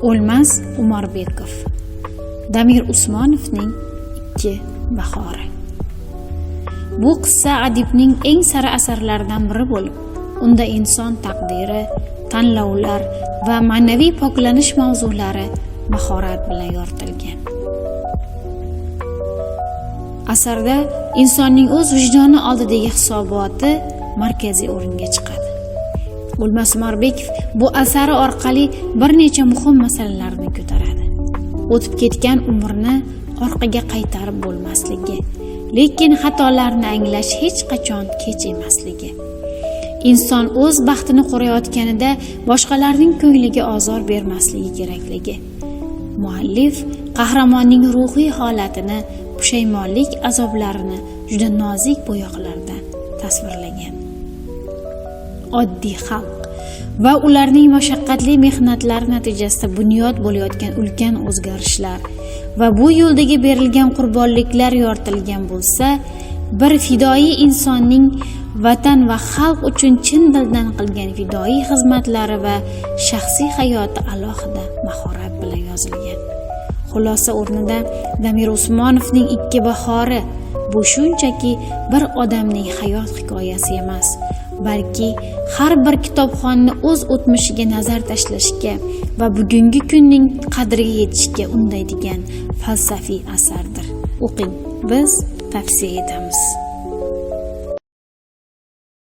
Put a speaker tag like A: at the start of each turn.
A: O'lmas Umarbekov. Damir Usmonovning Ikki bahori. Bu qissa adibning eng sara asarlaridan biri bo'lib, unda inson taqdiri, tanlovlar va ma'naviy poklanish mavzulari mahorat bilan yoritilgan. Asarda insonning o'z vijdoni oldidagi hisoboti markaziy o'ringa chiqadi. O'lmas Umarbekov bu asari orqali bir necha muhim masalalarni ko'taradi. O'tib ketgan umrni orqaga qaytarib bo'lmasligi, lekin xatolarni anglash hech qachon kech emasligi. Inson o'z baxtini qurayotganida boshqalarning ko'ngliga ozor bermasligi kerakligi. Muallif qahramonning ruhiy holatini, pushaymonlik azoblarini juda nozik bo'yoqlarda tasvirlagan. Oddiy xalq va ularning mashaqqatli mehnatlari natijasida bunyod bo'layotgan ulkan o'zgarishlar va bu yo'ldagi berilgan qurbonliklar yoritilgan bo'lsa, bir fidoyi insonning vatan va xalq uchun chin dildan qilgan fidoyi xizmatlari va shaxsiy hayoti alohida mahorat bilan yozilgan. Xulosa o'rnida, Damir Usmonovning Ikki bahori bu shunchaki bir odamning hayot hikoyasi emas, balki har bir kitobxonni o'z o'tmishiga nazar tashlashga va bugungi kunning qadriga yetishga undaydigan falsafiy asardir. O'qing, biz tavsiya etamiz.